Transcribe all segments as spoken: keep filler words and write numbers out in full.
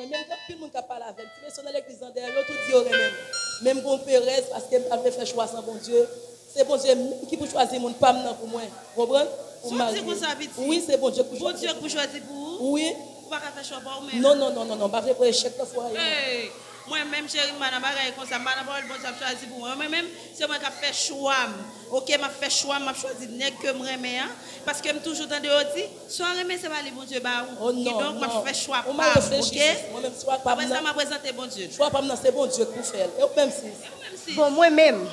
Menm gen anpil moun k ap pale avè m. Ti mesye nan legliz lan dèyè m, yo tout di yo renmen m. Men m gon perèz paske m pa vle fè chwa san Bondye. Se Bondye menm ki pou chwazi moun pa m nan pou mwen. Ou konprann? Pou m marye. Wi, se Bondye k pou chwazi. Bondye k pou chwazi pou ou? Wi. Ou pa ka fè chwa pa ou menm? Non, non, non, non, non. M pa vle pran echèk nan fwaye m. Hey! Mwen menm, cheri, m pa nan bagay konsa. M pa nan pawòl Bondye ap chwazi pou mwen. Mwen menm, se mwen k ap fè chwa m. Oke, m ap fè chwa m, m ap chwazi nèg ke m renmen an. Paske m toujou tande yo di, sa w renmen, se pa li Bondye ba ou. Oh, non, kidonk, m ap fè chwa pa m, oke? Mwen menm, chwa pa m nan. Apre sa, m ap prezante Bondye. Chwa pa m nan, se Bondye k pou fè l. E ou menm, sis? E ou menm, sis? Bon, mwen menm,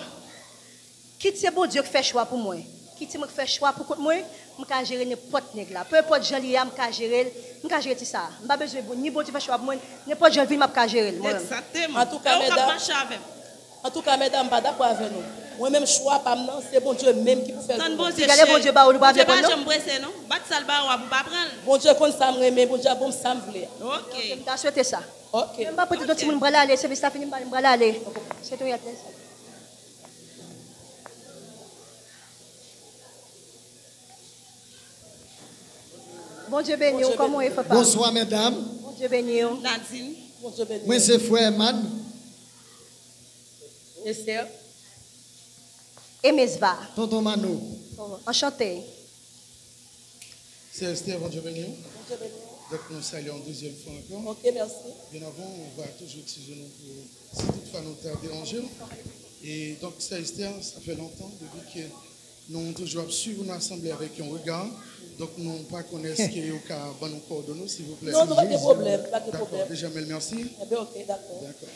kit se Bondye k fè chwa pou mwen, kit se mwen k fè chwa pou kont mwen, m ka jere nenpòt nèg la. Pe enpòt jan li ye a, m ka jere l, m ka jere ti sa a. M pa bezwen bon, ni Bondye fè chwa pou mwen, nenpòt jan l vin, m ap ka jere l, mwen menm. Egzakteman. Antouka, medam, antouka, medam, m pa dakò avè nou. Mwen menm, chwa pa m nan, se Bondye menm ki pou fè l pou mwen. Tann Bondye, cheri. Gade Bondye ba ou, nou pa vle pran l, non? Bondye pa janm prese, non. Bat sa l ba ou a pou pa pran l. Bondye konn sa m renmen, Bondye ap ban m sa m vle a. Oke. M ta swete sa. Oke. Men m pa pote dòt timoun, m pral ale, sèvis la fini, m pral, m pral ale. Se tou yat lè sa. Bondye beni w, kòman w ye, papa? Bonswa, medam. Bondye beni w. Nadine. Bondye beni w. Mwen se frè Eman. Esther. Emesva. Tonton Mano. Oh, anchante. Sè Esther, Bondye beni w. Bondye beni w. Donk, nou salye w yon dezyèm fwa ankò. Oke, mèsi. Byen avan, on va toujours excuser nous pour si toutefois nou ta deranje w. E donk, Sè Esther, sa fè lontan depi ke nou toujou ap swiv nou asanble avèk yon rega. Donk, nou pa konnen èske ou ka ban nou kòdone w, silvouplè. Non, non, pa gen pwoblèm, pa gen pwoblèm. Dakò, deja, mil mèsi. Enben, oke, dakò. Dakò.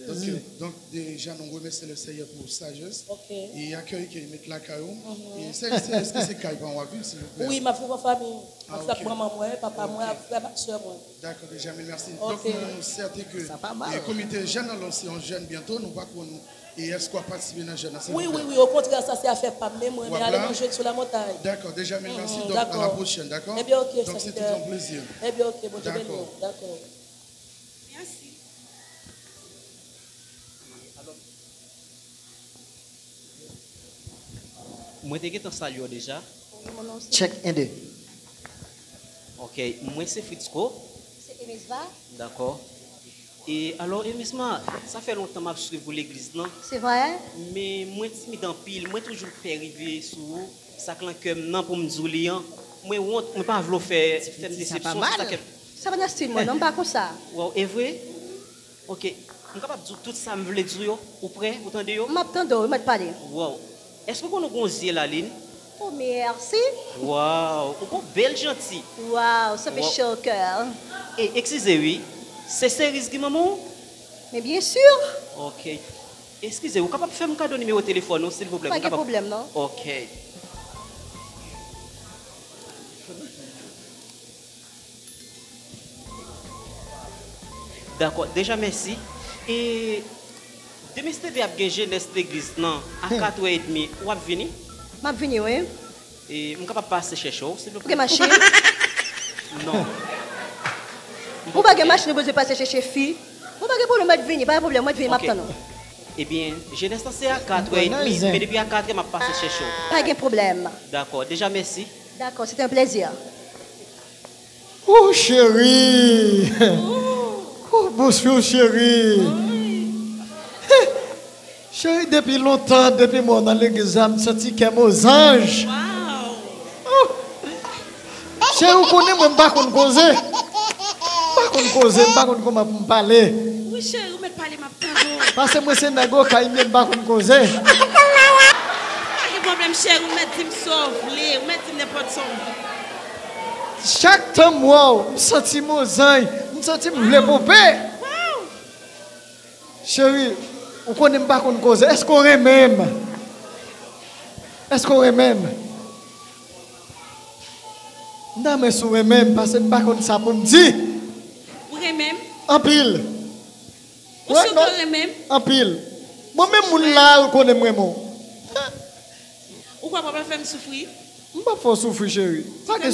Donk, donk, deja, nou remèsye le Seyè pou sajès e akèy ke li met lakay ou. E Sè Esther, èske se kay pa w w ap viv, silvouplè? Wi, m ap viv an fanmi. M ap viv ak manman mwen, papa mwen, ak frè m, ak sè mwen. Dakò, deja, mil mèsi. Donk, nou sèten ke, e, komite jèn nan lanse yon jèn byento, nou pa konn, e èske w ap patisipe nan jèn nan, silvouplè? Wi, wi, wi, okontrè, sa se afè pa m, men mwen, men ale nan jèn sou lamontay. Dakò, deja, mil mèsi. Donk, à la prochaine, dakò? Ebyen, oke, sèvitè. Donk, se tout yon plezi. Ebyen, oke, Bondye beni w. Dakò. Mèsi. Mwen te gentan salye w deja. Check, un, deux. Ok, mwen se Fritzko. Se Emesva. Dakò. E alò, Emesma, sa fè lontan m ap swiv ou legliz lan. Se vre? Men mwen timid anpil, mwen toujou pè rive sou ou. Sa k lan kè m nan pou m di w li an. Mwen wont, mwen pa vle w fè, fè m desepsyon, se sa k fè m. Sa pa nan stil mwen, non, m pa konsa. Waw, e vre? Ok, m kapab di w tout sa m vle di w yo? Ou prè? Ou tande yo? M ap tande w, wi, mèt pale. Waw. Èske w konnen w gen yon zye lalin? Oh, mèsi. Waw, ou gon bèl janti. Waw, sa fè cho kè. E, eskize wi, se Seriz ki manman w? Men byen si. Ok. Eskize, ou kapab fè m kado nimewo telefòn ou, silvouplè? Pa gen pwoblèm, non. Ok. Dakò, deja mèsi. E demen Steve ap gen jenès legliz lan a katwè edmi, w ap vini? M ap vini, wi. E m kapab pase chèche w, silvouplè? Ou gen machin? Non. Ou pa gen machin, ou bezwen pase chèche fi? Ou pa gen pwoblèm, mèt vini, pa gen pwoblèm, mèt vini, m ap tann ou. Ebyen, jenès lan se a katwè edmi, men depi a katrè m ap pase chèche w. Pa gen pwoblèm. Dakò, deja mèsi. Dakò, se te yon plezi. Oh, cheri! Oh, bonswa, cheri! Cheri, depi lontan, depi m wè w nan legliz la, m santi kè m ozanj. Oh! Cheri, ou konnen mwen, m pa konn koze. M pa konn koze, m pa konn kòman pou m pale. Wi, cheri, ou mèt pale, m ap tande w. Paske mwen se nèg okay, men m pa konn koze. Pa gen pwoblèm, cheri, ou mèt di m sa w vle, ou mèt di m nenpòt sa w vle. Chak tan m wè w, m santi m ozanj, m santi m vle ponpe. Cheri, ou konnen m pa konn koze. Èske w renmen m? Èske w renmen m? M ta renmen si w renmen m, paske m pa konn sa pou m di. Ou renmen m? Anpil. Ou si ke w renmen m? Anpil. Mwen menm moun la, ou konnen m renmen w. Ou kwè w ap fè m soufri? M p ap fè w soufri, cheri. Pa gen,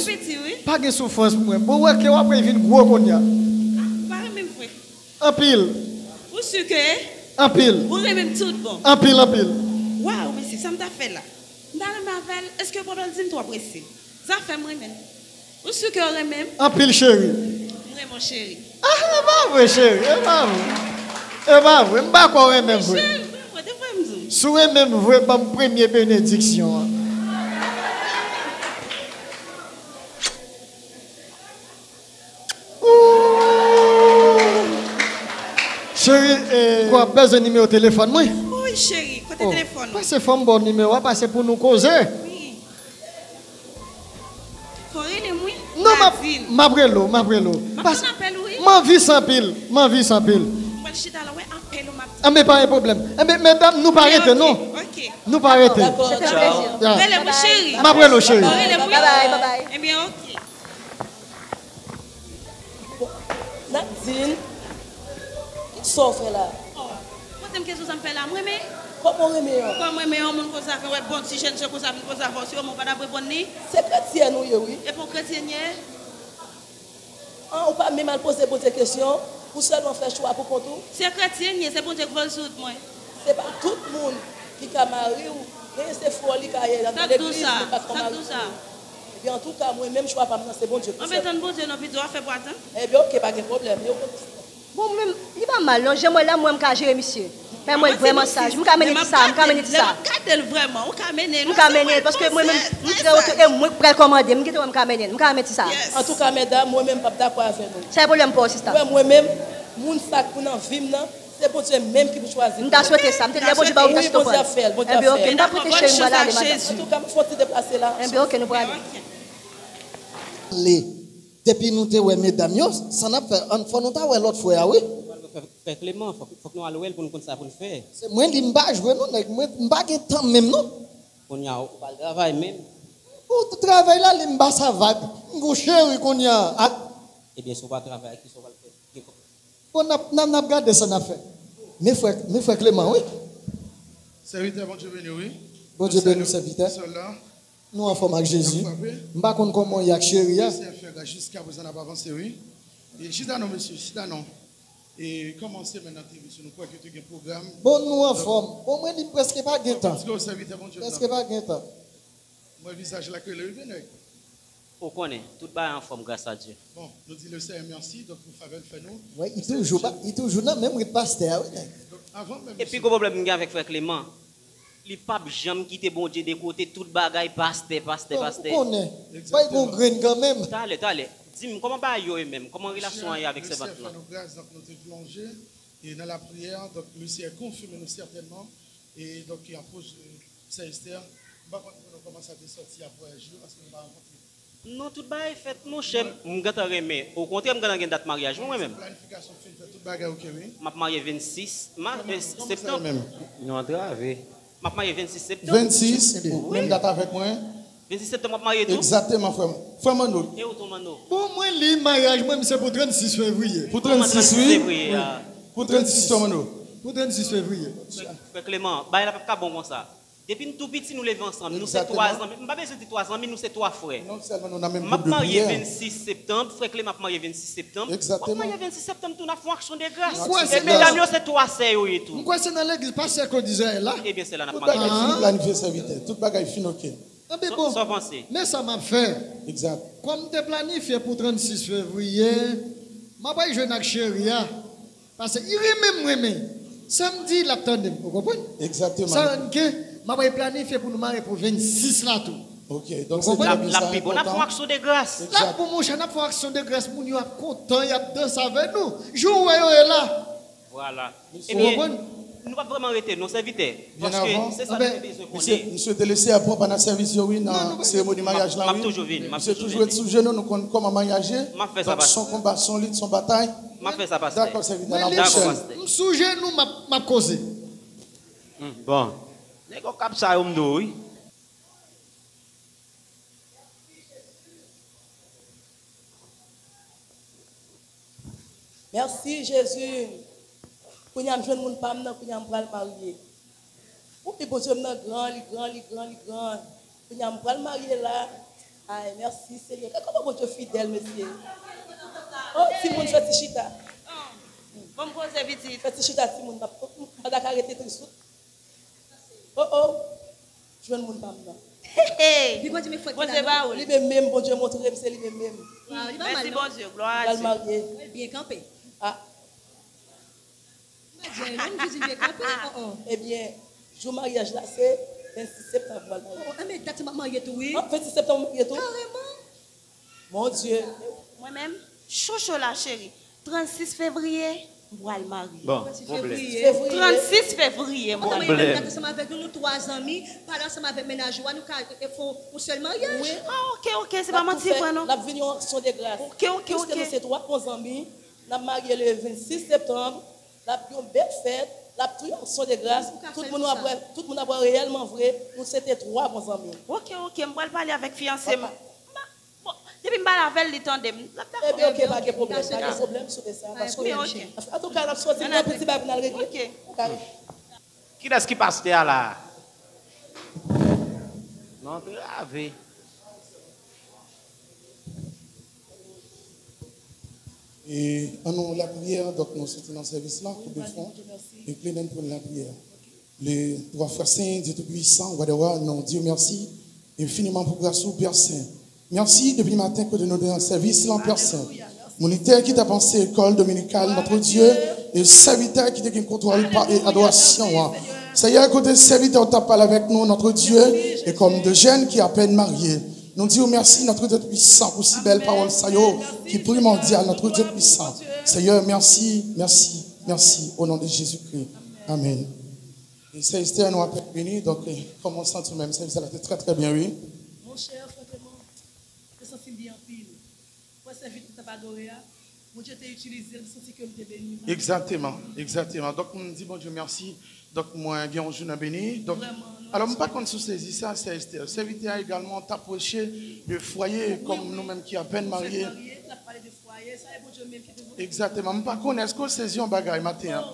pa gen soufrans pou mwen. Bon, ou wè ke w ap vin gwo kounye a. Ah, ou pa renmen m vre? Anpil. Ou si ke? Anpil. Ou renmen m tout bon? Anpil, anpil. Waw, mesye, sa m ta fè la? M ta renmen avè l. Èske w pa pral di m twò prese? Zafè m renmen l. Ou si ke w renmen m? Anpil, cheri. Vre, mon cheri. Ah, e pa vre, cheri, e pa vre. E pa vre, m pa kwè w renmen m vre. Cheri, vre, vre, te vre m di w. Si w renmen m vre, ban m premye benediksyon an. Ooh. Cheri, eh, w ap bezwen nimewo telefòn mwen? Wi, cheri, kote telefòn ou? Pase fò m ba w nimewo a, pase pou nou koze. Wi. Fò rele m, wi. Non, m ap, m ap rele w, m ap rele w. M ap tann apèl ou, wi. M anvi sa anpil, m anvi sa anpil. M pral chita la, wè apèl ou m ap tann. Anben, pa gen pwoblèm. Anben, medam, nou pa rete, non. Ok. Nou pa rete. Dakò, dakò. Rele m, wi, cheri. M ap rele w, cheri. Fò rele m, wi. Bye bye, bye bye. Ebyen, ok. Bon, Nadine, kisa w fè la? Oh, poze m kesyon sa m fè la, m renmen. Kòman w renmen an? Kòman w renmen yon moun konsa, fè wè bon ti jèn jan konsa vin koze avè w, se yon moun w pa t ap reponn li? Se kretyèn ou ye, wi. Epi w kretyèn ye? An, ou pa menm al poze Bondye kesyon, ou sèlman fè chwa pou kont ou? Se kretyèn ye, se Bondye k voye sou wout mwen. Se pa tout moun ki ka mari w, genyen se fò li ka ye nan legliz, li pa t kon mari w. Ebyen, antouka, mwen menm chwa pa m nan, se Bondye pou fè. Anben, tann Bondye non, pitit, w ap fè pou atann. Ebyen, oke, pa gen pwoblèm. Yo konn. Bon, mwen menm, li pa mal non, jan m wè l la, m wè m ka jere misye. Paske m wè l vrèman saj, m ka mennen ti sa, m ka mennen ti sa. Lè m ap gade l vrèman, ou ka mennen l, m ka mennen l, paske mwen menm, m trè oto, e mwen k pral kòmande, m gentan wè m ka mennen l, m ka mennen ti sa. Antouka, medam, mwen menm, m p ap dakò avè nou. Sa e pwoblèm pa w, sista. Ou wè, mwen menm, moun sa k pou nan vi m nan, se Bondye menm ki pou chwazi. M ta swete sa. M te di Bondye ba ou, m ta swete w pran. Wi, Bondye ap fè l, Bondye ap fè l. Enben, oke, m pa prete cheri, m pral ale, madanm. Antouka, m fè yon ti deplase la. Enben, oke, nou prale. Ale. Depi nou te wè medam yo, sa n ap fè, ann, fò nou ta wè lòt frè a, wi. Frè, frè Clément, fòk, fòk nou al wè l pou n konn sa pou n fè. Se mwen di m pa jwe non, nèg, mwen, m pa gen tan menm non. Kounye a, ou pral travay menm? Ou travay la, li m ba sa vag. M gon cheri kounye a. A. Ebyen, si w pa travay, kisa w pral fè? Gen kòb. Bon, n ap, n ap, n ap gade sa n ap fè. Men frè, men frè Clément, wi. Sèvitè, Bondye beni w, wi. Bondye beni w, sèvitè. Sèl la. Nou anfòm ak Jezi. M pa konn kòman w ye ak cheri a. Seyè fè gras, jiskaprezan n ap avanse, wi. E chita non, mesye, chita non. E kòman semèn nan te ye, mesye, nou kwè ke te gen pwogram? Bon, nou anfòm. Bon, mwen di m prèske pa gen tan. Prèske pa gen tan. Mwen vizaj la ke leve, nèg. Ou konnen, tout bagay anfòm, gras a Dye. Bon, nou di le Seyè mèsi, donk, pou favè l fè nou. Wi, li toujou, li toujou nan menm rit pastè a, wi, nèg. Donk, avan menm. E pi gwo pwoblèm m gen avèk frè Clément, li p ap janm kite Bondye de kote, tout bagay pastè, pastè, pastè. Ou konnen, pa gen grenn kanmenm. Talè, talè. Di m, kòman bagay yo ye menm? Kòman relasyon an ye avèk sèvant lan? Mesye fè nou gras, donk, nou te plonje e nan lapriyè, donk, mesye konfime nou sètènman. E donk, ki an poz, e, sè Esther, m pa konn pou nou kòman sa te sòti a vwayaj yo, paske nou pa rankontre. Non, tout bagay fèt, monchè, m gentan renmen. Okontrè, m gentan gen dat maryaj mwen, mwen menm. Planifikasyon fin fèt, tout bagay oke, wi. M ap marye vennsis ma-, e, septanm. Nou antrave. M ap marye vennsis septanm. Vennsis, wi. Menm dat avèk mwen. Vennsis septanm w ap marye tou? Egzakteman, frè m. Frè Manno. E ou tou, Manno? Bon, mwen li maryaj mwen, se pou trannsis fevriye. Pou trannsis, wi. Pou trannsis, frè Manno. Pou trannsis fevriye. Frè, frè Clément, bagay la p ap ka bon konsa. Depi n tou piti, nou leve ansanm. Nou se twa zanmi. M pa bezwen di twa zanmi, nou se twa frè. Non sèlman nou nan menm gwoup de priyè. M ap marye vennsis septanm, frè Clément ap marye vennsis septanm. Egzakteman. W ap marye vennsis septanm tou, n ap fè yon aksyon de gras. E medam yo, se twa sè yo ye tou. M kwè se nan legliz pastè Claude Israël la. Ebyen, se la n ap marye. Tout bagay fin planifye, sèvitè. Tout bagay fin oke. Anben bon, sa w panse? Men sa m ap fè. Egzak. Kòm m te planifye pou trannsis fevriye, m ap al jwenn ak cheri a. Paske li renmen m, renmen. Sa m di, l ap tande m. Ou konprann? Egzakteman. Sa rann ke m ap al planifye pou nou marye pou vennsis la tou. Oke, donk se trè byen, sa enpòtan. L ap pi bon. N ap fè yon aksyon de gras. L ap bon, monchè, n ap fè yon aksyon de gras. Moun yo ap kontan, y ap danse avèk nou. Jou w wè yo ye la. Vwala. Ebyen, nou p ap vrèman rete non, sèvitè. Paske se sa nou te bezwen konnen. Misye, misye te lese aprann pandan sèvis yo, wi, nan seremoni maryaj la, wi. M ap toujou vini, m ap toujou vini. Misye toujou ret sou jenou, nou konn kòman maryaj ye. M ap fè sa, pastè. Donk, se yon konba, se yon lit, se yon batay. M ap fè sa, pastè. Dakò, sèvitè, n ap pwochèn. M sou jenou, m ap, m ap koze. Hmm, bon. Nèg yo kap sa yo m do, wi. Mèsi, Jezi. Kounye a m jwenn moun pa m nan, kounye a m pral marye. Wi, Bondye m nan gran, li gran, li gran, li gran. Kounye a m pral marye la. Ay, mèsi, Senyè. Gad kòman Bondye fidèl, mesye. O, timoun, fè ti chita. Bon, m poze pitit. Fè ti chita, timoun. M pa, m pa ta ka rete tris, wi. O, o. Jwenn moun pa m nan. Hey, Bondye, men frè Bondye ba ou. Li menm menm, Bondye montre m se li menm menm. Waw, li pa mal, non? Mèsi Bondye, glwa a Dye. L al marye. Byen kanpe. Ah. M pa di anyen, non, m jis di byen kanpe. Oh, oh. Ebyen, jou maryaj la se vennsis septanm m pral marye. Oh, oh, enben, dat sa m ap marye tou, wi. Ah, vennsis septanm ou marye tou? Kareman. Mon Dieu. Mwen menm, chouchou la cheri, trannsis fevriye, m pral marye. Bon, pwoblèm. Fevriye. Fevriye. Trannsis fevriye, m pral marye. Mwen menm, gade ansanm avèk nou, nou twa zanmi, pale ansanm avèk mennaj ou a, nou ka, e, fè yon sèl maryaj. Wi. Ah, ok, ok, se pa manti vre, non. N ap vin yon aksyon de gras. Ok, ok, ok. Piske nou se twa bon zanmi, n ap marye le vennsis septanm, n ap yon bèl fèt, n ap tou yon aksyon de gras, tout moun ap wè, tout moun ap wè reyèlman vre, nou se te twa bon zanmi. Ok, ok, m pral pale avèk fiyanse m. Bon, depi m pale avè l, li tande m. L ap dakò. Ebyen, ok, pa gen pwoblèm, pa gen pwoblèm sou sa, paske antouka, n ap sòti, nou gen yon ti bagay pou n al regle. Ok. Kilès ki pastè a la a? Nou antrave. E ann nou lapriyè, donk nou soti nan sèvis la, koupe fon, enklinen pou n lapriyè. Le Roi frè sen, Dye Toupisan, Wa dè wa, nou di w mèsi enfiniman pou gras ou, Pè sen. Mèsi depi maten kote nou te nan sèvis lan, Pè sen. Monitè ki t ap anseye lekòl dominikal, Notre Dieu, e sèvitè ki te gen kontwòl pa e adorasyon an. Seyè, kote sèvitè w t ap pale avèk nou, Notre Dieu, e kòm de jèn ki apèn marye. Nou di w mèsi, Notre Dieu Tout-Puissant, pou si bèl pawòl sa yo ki primòdyal, Notre Dieu Tout-Puissant. Seyè, mèsi, mèsi, mèsi, o non de Jezikri. Amèn. E sè Esther, nou apèn vini, donk, eh, kòman w santi w menm? Sèvis la te trè, trè byen, wi. Monchè, frankman, mwen santi m byen anpil. Mwen sèvi m t ap adore a, Bondye te itilize l, m santi ke m te beni. Egzakteman, egzakteman. Donk, m di Bondye mèsi. Donk, mwen gen yon jounen beni. Donk, alò, m pa konn si w sezi sa, sè Esther. Sèvitè a egalman t ap preche de fwaye, kòm nou menm ki apèn marye. Egzakteman. M pa konnen, èske w sezi yon bagay maten an?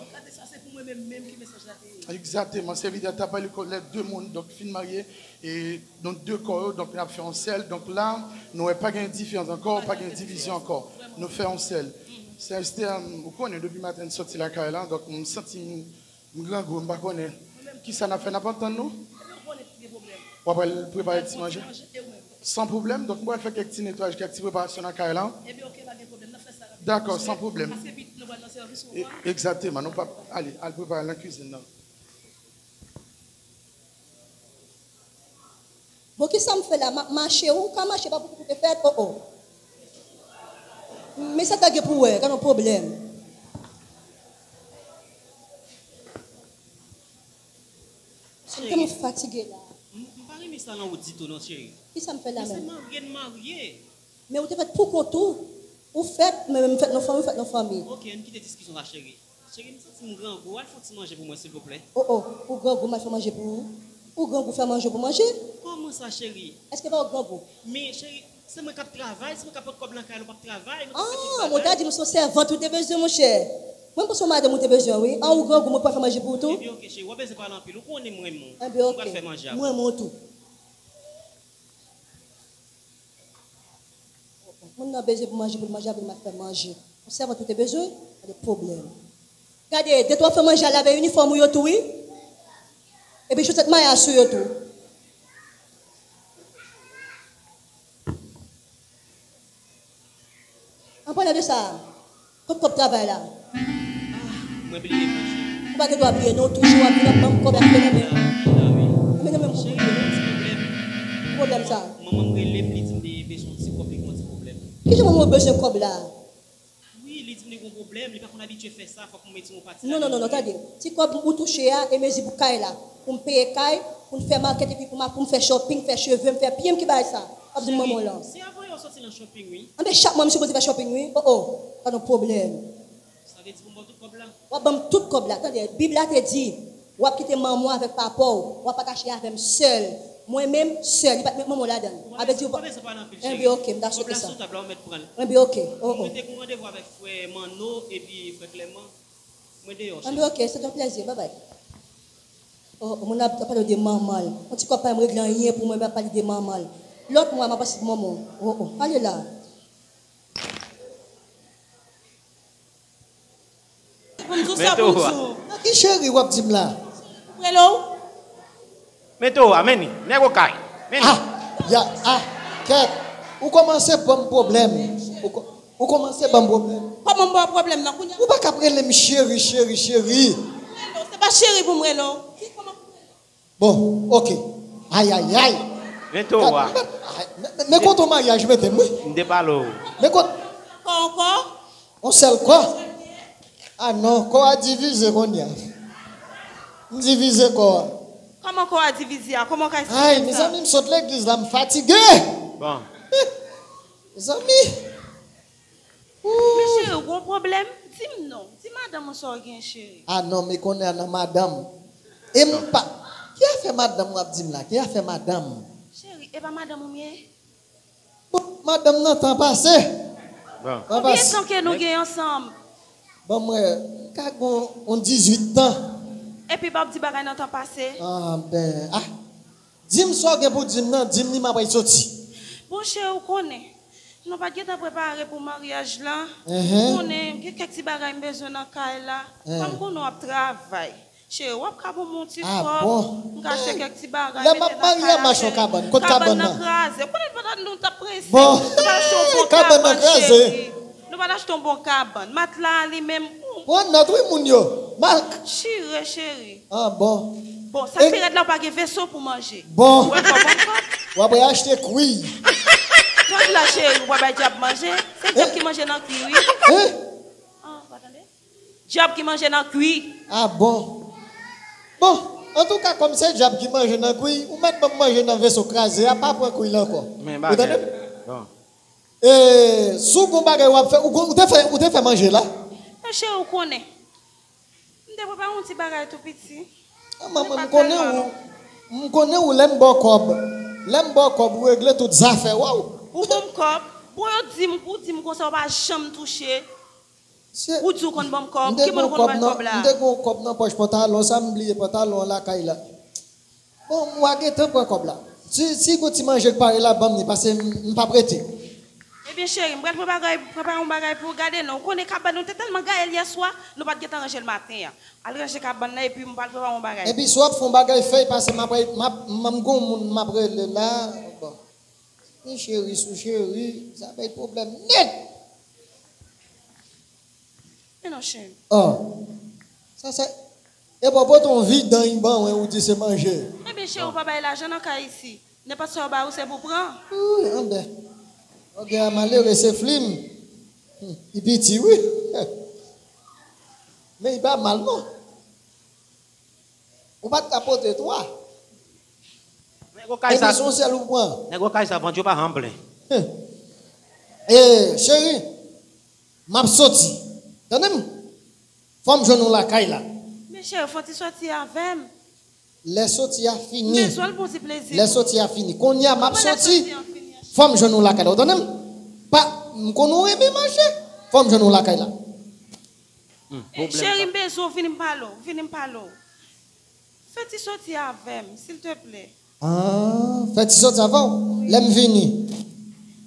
Egzakteman. Sèvitè a t ap pale de de moun, donk, fin marye, e donk, de kò yo, donk, n ap fè yon sèl. Donk, la, nou wè pa gen diferans ankò, pa gen divizyon ankò. Nou fè yon sèl. Sè Esther, ou konnen, depi maten n soti lakay la, donk, m santi m, m grangou, m pa konnen. Kisa n ap fè, n ap antann nou? W ap al prepare ti manje? San pwoblèm. Donk, m pral fè kèk ti netwayaj, kèk ti preparasyon nan kay la. Dakò, san pwoblèm. E, egzakteman. Nou p ap, ale, al prepare nan kizin nan. Bon, kisa m fè la? M ap mache, ou ka mache, pa pou koute fèt, o, o. Men sa ta gen pou wè, gade yon pwoblèm. M tèlman fatige la. M, m pa renmen sa nan ou ditou non, cheri. Kisa m fè la menm? Men se marye n marye. Men ou te fèt pou kont ou. Ou fèt, men m fèt nan fanmi, ou fèt nan fanmi. Ok, ann kite diskisyon sa, cheri. Cheri, m santi m grangou, al fè yon ti manje pou mwen, silvouplè. O, o, ou grangou, m al fè manje pou ou? Ou grangou, fè manje pou manje? Kòman sa, cheri? Èske pa ou grangou? Men, cheri, se mwen k ap travay, se mwen k ap pot kòb lan kay la, ou p ap travay, mwen k ap fè tout bagay. Ah, mwen ta di m se yon sèvant ou te bezwen, monchè. Mwen, m panse yon madanm ou te bezwen, wi. An, ou grangou, mwen pral fè manje pou ou tou. Ebyen, ok, cheri, w pa bezwen pale anpil, ou konnen m renmen w. Ebyen, ok. M pral fè manje a pou ou. Mwen renmen w tou. Moun nan bezwen pou manje, pou l manje, apre l ap fè manje. Yon sèvant ou te bezwen, pa de pwoblèm. Gade, de twa fè manje a, lave inifòm ou yo tou, wi. Epi chosèt maya sou yo tou. An palan de sa, kot kòb travay la? Ah, mwen bliye manje. Ou pa gen dwa bliye non, toujou w ap vin ap ban m kòb la, ki nan men w. Ki nan men w pou bliye. Cheri, gen yon ti pwoblèm. Ki pwoblèm sa? Manman m rele m, li di m li bezwen yon ti kòb, li gen yon ti pwoblèm. Kijan manman w bezwen kòb la? Wi, li di m li gen yon pwoblèm, li pa konn abitye fè sa, fòk mwen mete yon pati ladan. Non, non, non, non, tande. Ti kòb ou touche a, e mezi pou kay la. Pou m peye kay, pou m fè makèt, epi pou m, pou m fè shopping, fè cheve m, fè pye m, ki bagay sa? W ap di m manman w lan. Cheri, se avan yè w soti nan shopping, wi. Anben, chak mwa m sipoze fè shopping, wi. O, o, pa gen pwoblèm. Sa vle di pou m ba w tout kòb la? W ap ban m tout kòb la. Tande, Bib la te di, w ap kite manman w avèk papa w, w ap atache avè m sèl. Mwen menm, sèl, li pa t met manman w ladan l. Sa vle di w pa bezwen pale anpil, cheri. Enben, ok, m ta swete sa. Kòb la sou tab la, ou mèt pran l. Enben, ok, o, o. Mwen te gen yon randevou avèk frè Manno epi frè Klèman. Mwen deyò, cheri. Enben, ok, se te yon plèzi, babay. O, o, moun ap pale de manman l. Yon ti kòb pa janm regle anyen pou mwen, m ap pale de manman l. Lòt mwa, m ap pase pou manman w. O, o, ale la. Pou m di w sa pou w di w. Nan ki cheri w ap di m la? Ou rele w? Mete w a, men li. Nèg okay. Ah, ya, ah, kèt. Ou kòmanse ban m pwoblèm. Ou, ko- ou kòmanse ban m pwoblèm. Kòman m ba w pwoblèm nan kounye a? Ou pa ka ap rele m cheri, cheri, cheri. Se pa cheri pou m rele w. Ki, kòman pou m rele w? Bon, ok. Ay, ay, ay. Men kote w maryaj mete m, wi. M te pale w. Men kote. Kò ankò? On sèl kò. Ah non, kò a divize kounye a. M divize kò a. Kòman kò a divize a? Kòman w ka eksplike m sa? Ay, mezanmi, m sot legliz la, m fatige. Bon. Mezanmi. Men cheri, w gen yon pwoblèm? Di m non. Di madanm ou sa w gen, cheri. Ah non, men konnen an nan madanm. E m pa. Ki afè madanm w ap di m la? Ki afè madanm? Cheri, e pa madanm ou m ye? Bon, madanm nan tan pase. Bon. Tan pase. Konbyen tan ke nou gen ansanm? Bon, mwen, m ka gen yon dizuit tan. Epi w ap di bagay nan tan pase? Ah, ben, ah. Di m sa w gen pou di m nan, di m li m ap al soti. Bon, cheri, ou konnen. Nou pa t gentan prepare pou maryaj la. Ou konnen, gen kèk ti bagay m bezwen nan kay la. Kòm konnen w ap travay. Cheri, w ap ka ban m yon ti kòb. Ah bon? M ka achte kèk ti bagay, mete nan kay la, cheri. Lè m ap marye a, m achte yon kabann. Kot kabann nan? Kabann nan kraze. Ou konnen pandan nou t ap prese. Bon. Nou pa t achte yon bon kabann, cheri. Nou pa t achte yon bon kabann. Matla a li menm. Pran nòt, wi, moun yo. Mak. Chire, cheri. Ah bon. Bon, sa k pi rèd la, w pa gen veso pou manje. Bon. Ou wè kòb ankò? W ap achte kwi. Jòdla, cheri, ou pa bay dyab manje. Se dyab ki manje nan kwi, wi. Hein? Ah, pa tande? Dyab ki manje nan kwi. Ah bon? Bon, antouka, kòm se dyab ki manje nan kwi, ou mèt ban m manje nan veso kraze a, pa pran kwi la ankò. Ou tande? Bon. E, si w gon bagay w ap fè, ou, ou te fè, ou te fè manje la? Men cheri, ou konnen. M te prepare yon ti bagay tou piti. Ah, manman, m konnen ou, m konnen ou lè m ba w kòb. Lè m ba w kòb, ou regle tout zafè w. Ou ban m kòb. Bon, yo di m, ou di m konsa, ou pa janm touche. Ou di w konn ban m kòb. Ki moun konn ban m kòb la? M te gen yon kòb nan pòch pantalon, sa m bliye pantalon an lakay la. Bon, m wa gentan pran kòb la. Si, si gon ti manje k pare la, ban m li, paske m, m p ap rete. Ebyen, cheri, m pral pran bagay, prepare yon bagay pou w gade non. Ou konnen kabann nou te tèlman gaye l yèswa, nou pa t gentan ranje l maten an. Al ranje kabann nan epi m pral prepare yon bagay. Epi si w ap fè yon bagay, fè l pase m ap, m ap, m ap gon moun m ap rele la. Bon. Ni cheri sou cheri, sa bay pwoblèm nèt. Men non, cheri. Oh. Sa, sa, e bon, pote yon vidanj ban mwen, ou di se manje. Ebyen, cheri, ou pa bay lajan nan kay isi. Nenpòt sa yo ba ou, se pou pran. Wi, anben. Ok, a malere, se flim. Hmm, li piti, wi. Men li pa mal, non. Ou pa t ka pote twa. Nèg okay sa. Epi se yon sèl ou pran. Nèg okay sa, vant yo pa janm plen. Hum. E, cheri, m ap soti. Tande m? Fò m jwenn ou lakay la. Men cheri, fò w ti soti avè m. Lè soti a fini. M bezwen l pou ti plezi. Lè soti a fini. Kounye a, m ap soti. Kòman lè soti a fini a? Fò m jwenn ou lakay la. Ou tande m? Pa, m konn ou renmen manje. Fò m jwenn ou lakay la. Hmm, pwoblèm. Cheri, m bezwen w, vini m pale w, vini m pale w. Fè ti soti avè m, silteplè. Ah, fè ti soti avè w, lè m vini.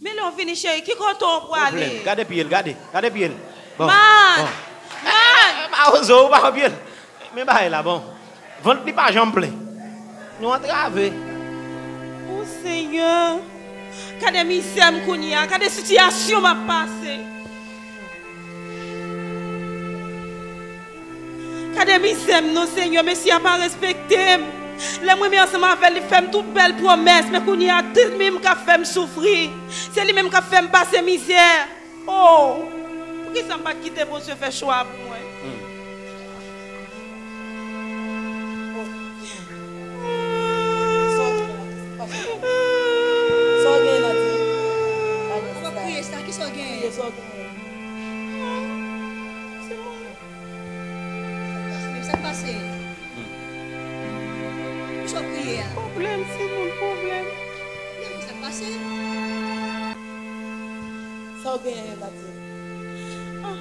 Men lè w vini, cheri, ki kote w prale? Pwoblèm. Gade pye l, gade, gade pye l. Bon, man! Bon. Man! Eh, eh, mawozo, ou pa wè pye l. Men bagay la, bon. Vant li pa janm plen. Nou antrave. O Senyè, gade mizè m kounye a, gade sitiyasyon m ap pase. Gade mizè m non, Senyè, mesye a pa respekte m. Lè m renmen ansanm avè l, li fè m tout bèl pwomès, men kounye a, se li menm k ap fè m soufri. Se li menm k ap fè m pase mizè. Oh! Poukisa m pa t kite Bondye fè chwa pou mwen? Hmm. Sa w gen la, di? Ou p ap kriye sa, kisa w genyen? Sa w genyen? Sa k pase? Kisa w kriye a? Pwoblèm, timoun, pwoblèm. Pwoblèm, sa k pase? Sa w genyen, Matye? Ah,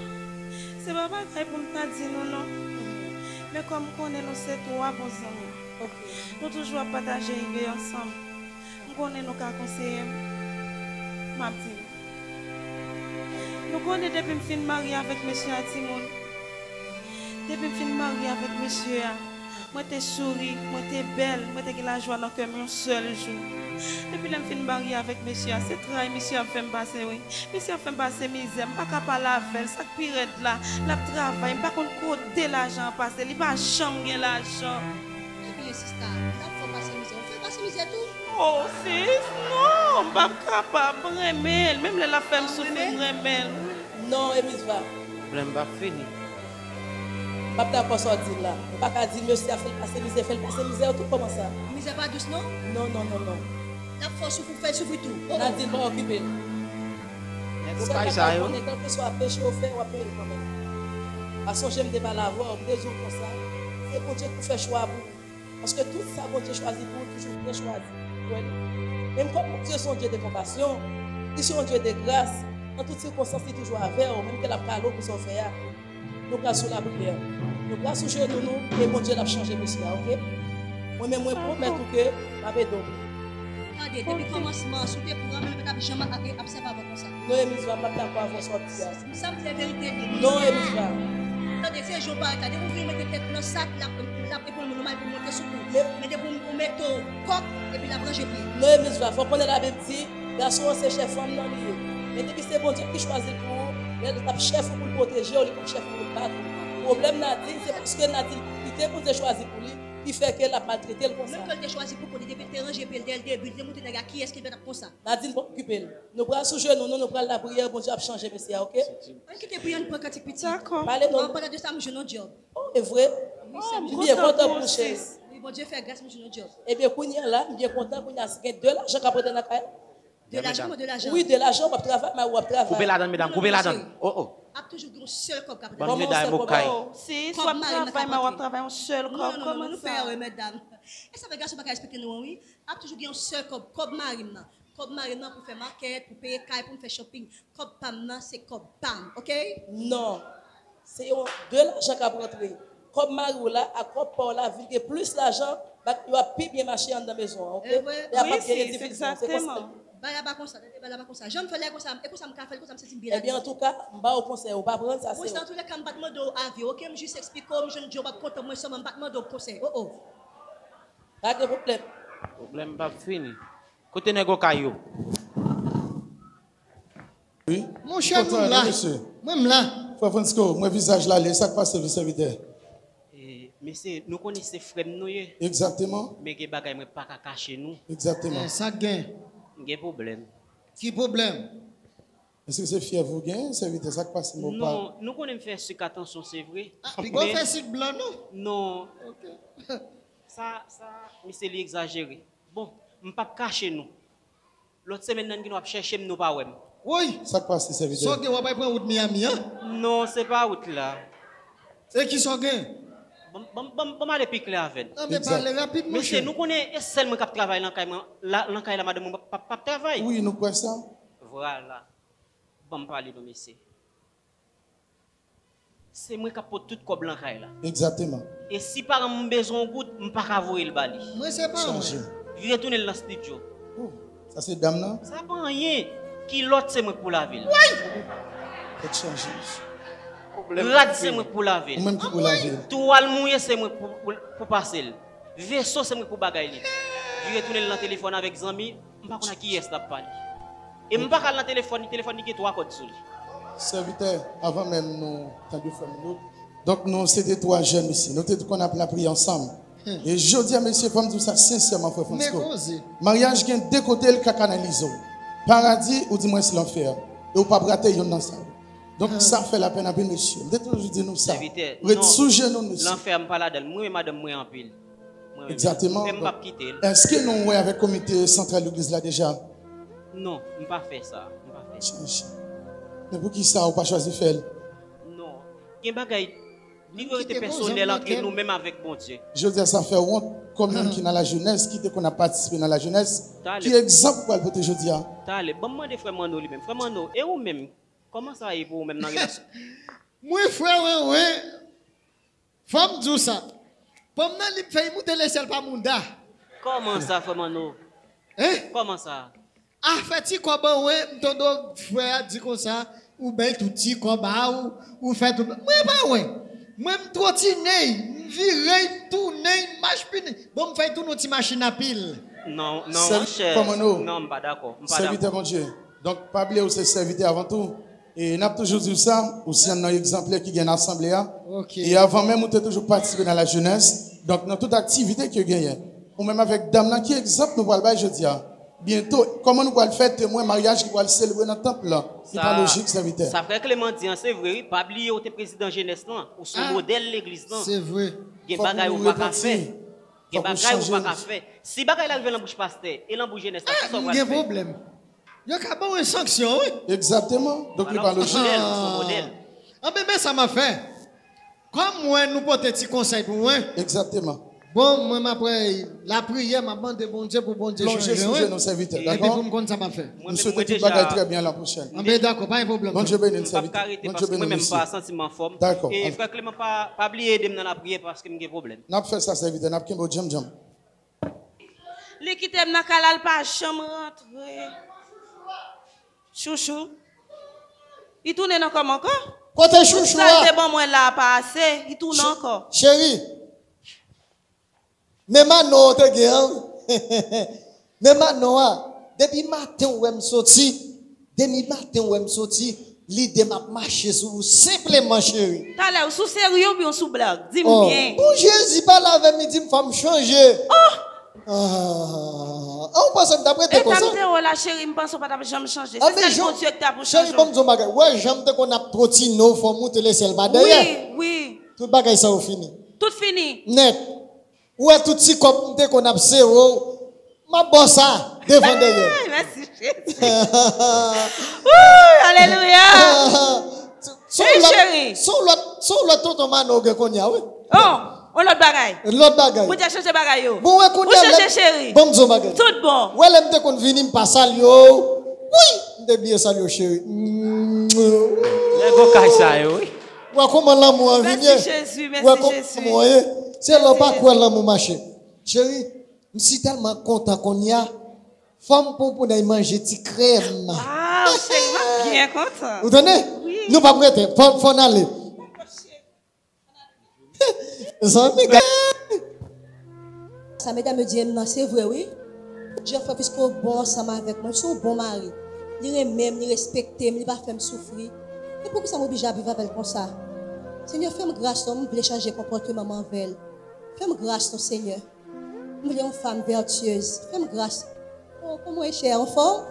se pa bagay pou m ta di nou, non. Men kòm m konnen nou se twa bon zanmi, nou toujou ap pataje ide ansanm. M konnen nou ka konseye m. M ap di nou. Nou konnen depi m fin marye avèk mesye a, timoun. Depi m fin marye avèk mesye a, Mwen te souri, mwen te bèl, mwen te gen lajwa nan kè m yon sèl jou. Depi lè m fin marye avèk mesye a, se tray misye ap fè m pase, wi. Misye ap fè m pase mizè, m pa ka pale avè l, sa k pi rèd la, l ap travay, m pa konn kote lajan an pase, li pa janm gen lajan. Ebyen, sista, l ap fè w pase mizè, ou fè l pase mizè tou? Oh, sis, non, m p ap kapab, m renmen l, menm lè l ap fè m soufri, m renmen l. Non, Emisva. Pwoblèm p ap fini. M p ap dakò sa w di la. Ou pa ka di mesye a fè l pase mizè, fè l pase mizè tou, kòman sa? Mizè pa dous, non? Non, non, non, non. L ap fè w soufri, fè l soufri tou. Oh, oh. Nadine, pa okipe l. Nèg ou kay sa yo. Konnen, kèlkeswa peche w fè, w ap peye l kanmenm. Pa sonje m te pale avè w, m te di w konsa, se Bondye ki fè chwa pou ou. Paske tout sa Bondye chwazi pou ou toujou byen chwazi. Ou wè li? Menm kòm Bondye se yon Dye de konpasyon, li se yon Dye de gras, nan tout sikonstans li toujou avè w, menm ke l ap kale w pou sa w fè a. Nou pral sou lapriyè. Nou pral sou jenou nou, e Bondye l ap chanje mesye a, oke? Mwen menm, mwen pwomèt ou ke m ap ede w. Tande, depi kòmansman, si w te pran, mwen pa t ap janm ap, ap sèvi avè w konsa. Non, Emisva, m p ap dakò avè w sa w ap di a. Sa m di se verite li. Non, Emisva. Tande, se jan w parèt la. Depi w vin mete tèt nan sak, l ap, l ap epoul moun, ou mal pou monte sou kou. Men depi w mete w kòk, epi l ap ranje pye. Non, Emisva, fò w konnen Labib di, gason an se chè fanm nan li ye. Men depi se Bondye ki chwazi l pou ou, lè l t ap chèf ou pou l pwoteje w, li p ap chèf ou pou l bat ou. Pwoblèm Nadine, se paske Nadine kite Bondye chwazi pou li, ki fè ke l ap maltrete l konsa. Menm ke l te chwazi pou kont li, depi l te ranje pye l dèyè l debi, li te montre nèg la kiyès ki t ap konsa. Nadine, pa okipe l. Nou pral sou jenou nou, nou pral lapriyè, Bondye ap chanje mesye a, oke? Ann kite priyè, ann pran kantik piti. Dakò. Pale non. An palan de sa, m jwenn yon djob. Oh, e vre? Wi, sè m. M byen kontan pou ou, cheri. Wi, Bondye fè gras, m jwenn yon djob. Ebyen, kounye a la, m byen kontan, kounye a gen de lajan k ap rantre nan kay la. De lajan, kòman de lajan? Wi, de lajan, w ap travay, mari w ap travay. Koupe ladann, medam, koupe ladann. Oh, oh. Ap toujou gen yon sèl kòb k ap rantre. Ban m vle day mokay. Oh, sis, w ap travay, mari w ap travay yon sèl kòb, kòman sa? Non, non, non, nou fè erè, medam. E sa fè gason pa ka respekte nou an, wi. Ap toujou gen yon sèl kòb, kòb mari m nan. Kòb mari m nan pou fè makèt, pou peye kay, pou m fè shopping. Kòb pa m nan, se kòb pa m, oke? Non. Se yon de lajan k ap rantre. Kòb mari w la ak kòb pa w la vin gen plis lajan, bak yo ap pi byen mache anndan mezon an, oke? E vre? E a p ap gen endivizyon, se konsa. Bagay la pa konsa, tande, bagay la pa konsa. Jan m fè l la konsa, e konsa m ka fè l, konsa m santi m byen ladan. Ebyen, antouka, m ba w konsèy, ou pa pran sa, se... Mwen, antouka, m pa t mande w avi, oke? M jis eksplike w, m jwenn djob, w ap kontan, mwen sèlman, m pa t mande w konsèy, oh, oh. Pa gen pwoblèm. Pwoblèm p ap fini. Kote nèg Okay yo? Wi. Monchè, nou la. Mwen m la. Frè Francisco, mwen vizaj la lè, sa k pase, wi, sèvitè? E, mesye, nou konnen se frè m nou ye. Egzakteman. Men gen bagay mwen pa ka kache nou. Egzakteman. Eh, sa k gen? M gen pwoblèm. Ki pwoblèm? Èske se fyèv ou gen, sèvitè? Sa k pase, mwen pa... Non, nou konnen m fè sik a tansyon, se vre. Ah, piga w fè sik blan, non? Non. Ok. Sa, sa, mesye, li egzajere. Bon, m p ap kache nou. Lòt semèn nan, gen w ap chèche m, nou pa wè m. Woy! Sa k pase, sèvitè? Sa w gen, w ap al pran wout Miami an? Non, se pa wout la. E kisa w gen? Ban m, ban m, ban m, ban m ale pi klè avè n. Non, men pale rapid, monchè. Mesye, nou konnen e sèl mwen k ap travay nan kay mwen, la, nan kay la, madanm mwen p ap, p ap travay. Wi, nou kwè sa. Vwala. Ban m pale non, mesye. Se mwen k ap pot tout kòb lan kay la. Egzakteman. E si paran m bezwen yon goud, m pa ka voye l ba li. Mwen se paran w. Chanje. Li retounen l nan estidyo. Oh, sa se dam nan? Sa pa anyen. Kilòt se mwen k pou lave l. Woy! Tèt chanje. Rad se mwen k pou lave l. Ou menm ki pou lave l. Twal mouye se mwen k pou, pou, pou pase l. Veso se mwen k pou bagay li. Li retounen l nan telefòn avèk zanmi, m pa konn ak kiyès l ap pale. E m pa ka al nan telefòn li, telefòn li gen twa kòd sou li. Sèvitè, avan menm nou tande frè m nou. Donk nou se te twa jèn isi. Nou te di konn ap lapriyè ansanm. Hmm. E jodi a, mesye, fò m di w sa sensèman, frè Francisco. Men koze. Maryaj gen de kote l ka kanalize w. Paradi, oudimwens lanfè. E w p ap rate yonn nan sa yo. Donk, sa fè lapèn anpil, mesye. M te toujou di nou sa. Sèvitè, ret sou jenou, mesye. Lanfè, m pa ladan l. M renmen madanm mwen anpil. Mwen menm. Egzakteman. Fè m p ap kite l. Èske nou wè avèk komite santral legliz la deja? Non, m pa fè sa. M pa fè sa. Chanje. Men poukisa ou pa chwazi fè l? Non. Gen bagay, priyorite pèsonèl ant nou menm avèk Bondye. Jodi a, sa fè wont kòm youn ki nan lajenès, ki te konn ap patisipe nan lajenès. Ki egzanp ou pral pote jodi a? Talè, ban m mande frè Manno li menm. Frè Manno, e ou menm? Kòman sa ye pou ou menm nan relasyon? Mwen, frè Wenwen, fò m di w sa. Fanm nan, li fè l moute lesyèl pa mouda. Kòman sa, frè Manno? Hein? Kòman sa? Afè ti kòb an, wen, m tande frè a di konsa, ou bay tout ti kòb a ou, ou fè tout. Mwen pa wè. Mwen, m twotine, m vire, m tounen, m machpinen. Bon, m fè tounen yon ti machin a pil. Non, non, Sèvi-, monchè. Kòman nou? Non, m pa dakò. M pa dakò. Sèvitè Bondye. Donk, pa bliye ou se sèvitè avan tou. E n ap toujou di w sa, ou se youn nan egzanplè ki gen nan asanble a. Ok. E avan menm, ou te toujou patisipe nan lajenès. Donk, nan tout aktivite ke genyen, ou menm avèk dam nan, ki egzanp nou pral bay jodi a? Byento, kòman nou pral fè temwen maryaj ki pral selebre nan tanp lan? Li pa lojik, sèvitè. Sa frè Clement di an, se vre, wi. Pa bliye ou te prezidan jenès lan, ou se yon modèl legliz lan. Se vre. Gen bagay ou pa ka fè. Gen bagay ou pa ka fè. Si bagay la rive nan bouch pastè e nan bouch jenès la, kisa w pral fè? M gen pwoblèm. Yo ka ban w yon sanksyon, wi. Egzakteman. Donk, li pa lojik. Ou se modèl, ou se modèl. Anben, men sa m ap fè. Kòm mwen, nou pote ti konsèy pou mwen. Egzakteman. Bon, mwen, m ap lapriyè, m ap mande Bondye pou Bondye chanje mwen. Plonje sou jenou, sèvitè, dakò? Epi pou m konn sa m ap fè. M swete tout bagay trè byen la pwochèn. Anben, dakò, pa gen pwoblèm. Bondye beni n, sèvitè. Bondye beni n, sèvitè. Mwen menm, m pa santi m anfòm. Dakò. E frè Clement, pa, pa bliye ede m nan lapriyè paske m gen pwoblèm. N ap fè sa, sèvitè, n ap kenbe w djanm djanm. Li kite m nan kay la, l pa janm rantre. Chouchou. Li tounen nan kò m ankò? Kote chouchou a? Tout sa l te ban mwen la a pa ase, li tounen ankò. Cheri, menm anon w te gen an. Menm anon a, depi maten w wè m soti, depi maten w wè m soti, lide m ap mache sou ou senpleman, cheri. Talè, ou sou serye oubyen ou sou blag? Di m byen. Bon, Jezi pale avè m, li di m fò m chanje. Oh! Ah, ou panse m t ap rete konsa? Eta m te wè w la, cheri, m panse w pa t ap janm chanje. Se sèl Bondye ki ta pou chanje w. Cheri, ban m di w yon bagay. Ou wè jan m te konn ap twotine w, fò w moute lesèl pa dèyè. Wi, wi. Tout bagay sa yo fini. Tout fini. Nèt. Ou wè tout ti kòb m te konn ap sere w, m ap ba w sa devan dèyè. Ay, mèsi Jezi. Wouy, alelouya. Son lòt, son lòt, son lòt tonton Mano gen kounye a, wi. Oh, yon lòt bagay. Lòt bagay. Bondye chanje bagay yo. Bon, wè kounye a, ou chanje, cheri. Ban m di w bagay. Tout bon. Wè lè m te konn vini, m pa salye w. Wi, m te bliye salye w, cheri. Nèg okaj sa yo, wi. Wè kòman lanmou an vini. Mèsi Jezi, mèsi Jezi. Wè kòman lanmou an ye. Se lè w pa kwè lanmou mache. Cheri, m si tèlman kontan kounye a. Fò m pran pou n al manje ti krèm. Waw, cheri, m ap byen kontan. Ou tande? Wi. Nou p ap rete, fò, fò n ale. Zanmi, gade. Sa medam yo di m nan, se vre, wi. Jeffrey, piske w bon ansanm avèk mwen, se yon bon mari. Li renmen m, li respekte m, li pa fè m soufri. E poukisa m oblije ap viv avè l konsa? Senyè, fè m gras, non, m vle chanje konpòteman m anvè l. Fè m gras, non, Senyè. M vle yon fanm vètyez. Fè m gras. Oh, kòman w ye, chè? Anfòm?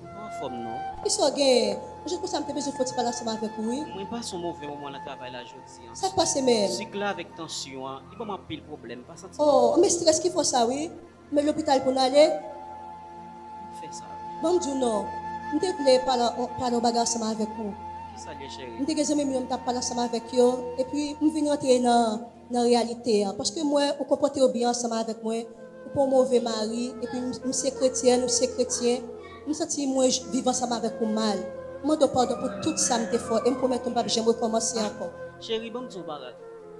Mwen pa anfòm, non. Kisa w genyen? Mwen jis konsa m te bezwen fè yon ti pale ansanm avèk ou, wi. Mwen pase yon move moman nan travay la jodi a. Sa k pase menm? Sik la avèk tansyon an, li ban m anpil pwoblèm, m pa santi m anfòm. Oh, men estrès ki fè w sa, wi. Men lopital pou n ale. M fè sa. Ban m di w non. M te vle pale, pale yon bagay ansanm avèk ou. Kisa l ye, cheri? M te gen zanmi m yo, m t ap pale ansanm avèk yo. Epi, m vin rantre nan nan reyalite an. Paske m wè ou konpòte w byen ansanm avèk mwen. Ou pa yon move mari, epi m, m se kretyèn, ou se kretyen. M santi mwen j-, viv ansanm avèk ou mal. M mande w padon pou tout sa m te fè w, e m pwomèt ou m p ap janm rekòmanse ankò. Cheri, ban m di w yon bagay.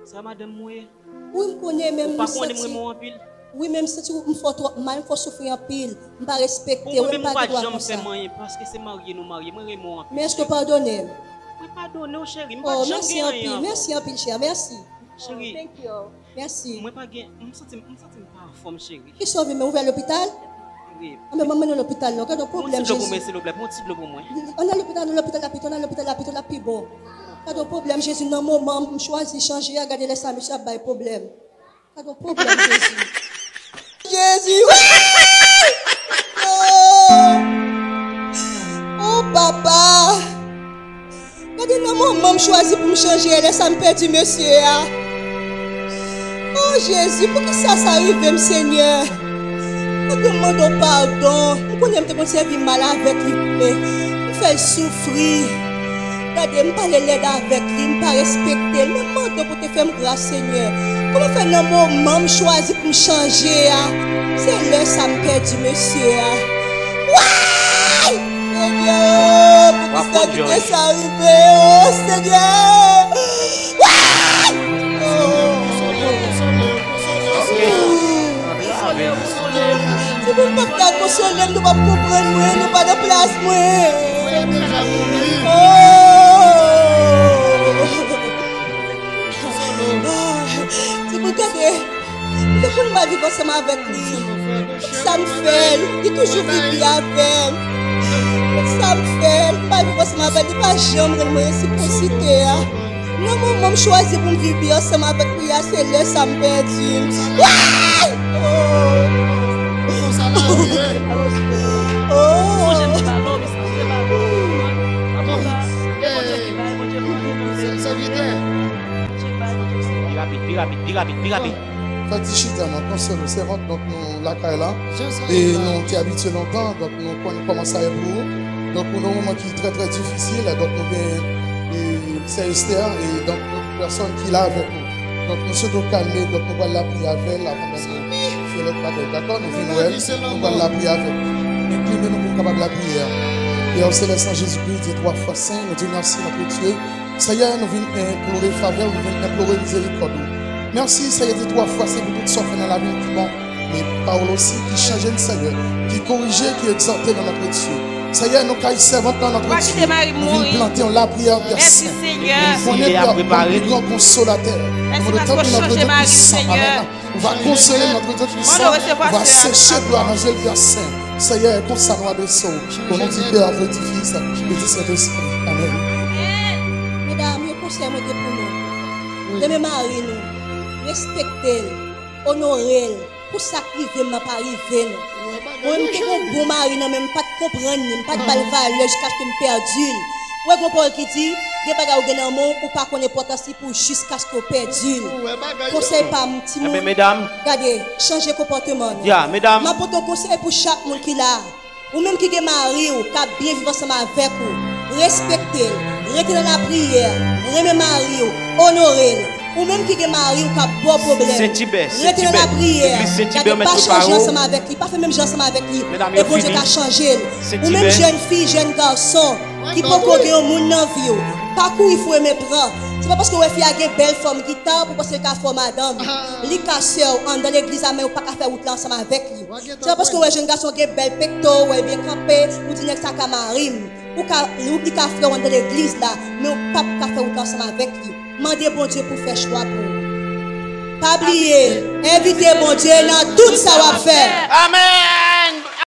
Sa madanm mwen ye? Wi, m konnen, men m santi. Ou pa konnen m renmen w anpil? Wi, men m santi m fè w twòp mal, m fè w soufri anpil. M pa respekte w, e m pa gen dwa fè w sa. Ou konnen m pa janm fè m anyen, paske se marye nou marye, mwen renmen w anpil, cheri. Men èske w padone m? Mwen padone w, cheri, m pa janm gen anyen ankò. Oh, mèsi anpil, mèsi anpil, chè, mèsi. Cheri, mèsi. Mwen pa gen, m santi, m santi m pa anfòm, cheri. Kisa w vle, men ouvè lopital? Wi. Anben, ban m mennen w lopital non. Gade yon pwoblèm, Jezi. Pran ti dlo pou mwen, silvouplè. Pran ti dlo pou mwen. Ann al lopital, ann al lopital rapid, ann al lopital rapid, l ap pi bon. Gade yon pwoblèm, Jezi, nan moman m chwazi chanje a, gade lè sa misye ap bay pwoblèm. Gade yon pwoblèm, Jezi. Jezi, wi! Oh! Oh, papa! Gade nan moman m chwazi pou m chanje, lè sa m pèdi mesye a. Oh, Jezi, poukisa sa rive m, Senyè? Gade m mande w padon. M konnen m te konn sèvi mal avèk li vre. M fè l soufri. Gade, m pale lèd avèk li, m pa respekte l, men m mande w pou w te fè m gras, Senyè. Kòman fè nan moman m chwazi pou m chanje a, se lè sa m pèdi mesye a? Way! Senyè, poukisa kite sa rive, o Senyè? Way! Oh. Si nou pa ka konsole m, nou p ap konprann mwen, nou pa nan plas mwen. Oh! Ti bout gade, depi m pa viv ansanm avèk li, sa m fè l, li toujou viv li avè m. Sa m fè l, m pa viv ansanm avè l, li pa janm rann mwen resipwosite a. Nan moman m chwazi pou m viv li ansanm avèk li a, se lè sa m pèdi l. Way! Oh! Oh! Pi rapid, pi rapid, pi rapid, pi rapid. Fè ti chita non, konsole nou, sèvant, donk nou lakay la. E nou te abitye lontan, donk nou konn kòman sa ye pou ou. Donk nou nan yon moman ki trè, trè difisil, donk nou gen e, sè Esther, e donk lòt pèsòn ki la avèk nou. Donk nou swete w kalme, donk nou pral lapriyè avè l avan nou fè lòt bagay. Dakò? Nou vin wè l, nou pral lapriyè avè l. Enklinen nou pou nou kapab lapriyè. Pè Selès, nan Jezikri, di twa fwa sen, nou di mèsi, Nòtre Dye. Seyè, nou vin enplore favè w, nou vin enplore mizerikòd ou. Mèsi, Seyè, di twa fwa sen pou tout sa w fè nan lavi n ki bon. Men pawòl osi ki chanje n, Seyè, ki korije, ki egzòte nan Nòtre Dye. Seyè, nou kay sèvant lan, Nòtre Dye, nou vin plante yon lapriyè, Pè Sen. Nou konnen, Pè, ou pi gran konsolatè. Nou mande tanpri, Nòtre Dye pwisan, amèn, ou va konsole, Nòtre Dye pwisan, ou va seche dlo a nan je l, Pè Sen. Seyè, konsa nou adrese w. O non di Pè, di Fis e di Sentespri. Amèn. Medam, yon konsèy mwen gen pou nou. Renmen mari nou, respekte l, onore l, pou sa k rive m nan pa rive nou. Mwen, m te gen yon bon mari nan men m, m pa t konprann li, m pa t ba l valè jiskaske m pèdi l. Ou wè, gon pawòl ki di, gen bagay ou gen nan men w, ou pa konn enpòtans li pou w jiskaske w pèdi l. Konsèy pa m, timoun, gade, chanje konpòteman nou. M ap pote yon konsèy pou chak moun ki la. Ou menm ki gen mari w k ap byen viv ansanm avèk ou, respekte l, rete nan lapriyè, renmen mari w, onore l. Ou menm ki gen mari w k ap ba w pwoblèm, rete nan lapriyè, gade, pa chanje ansanm avèk li, pa fè menm jan ansanm avèk li, e Bondye ka chanje l. Ou menm jèn fi, jèn gason ki poko gen yon moun nan vi w, pa kouri foure men pran. Se pa paske w wè fi a gen bèl fòm, gita, pou w panse l ka fè w madanm. Li ka sè w, anndan legliz la, men ou pa ka fè wout la ansanm avèk li. Se pa paske w wè jèn gason gen bèl pekto, w wè l byen kanpe, ou di nèg sa ka mari m. Ou ka, ou, li ka frè w anndan legliz la, men ou p ap ka fè wout ansanm avèk li. Mande Bondye pou fè chwa pou ou. Pa bliye, envite Bondye nan tout sa w ap fè. Amèn!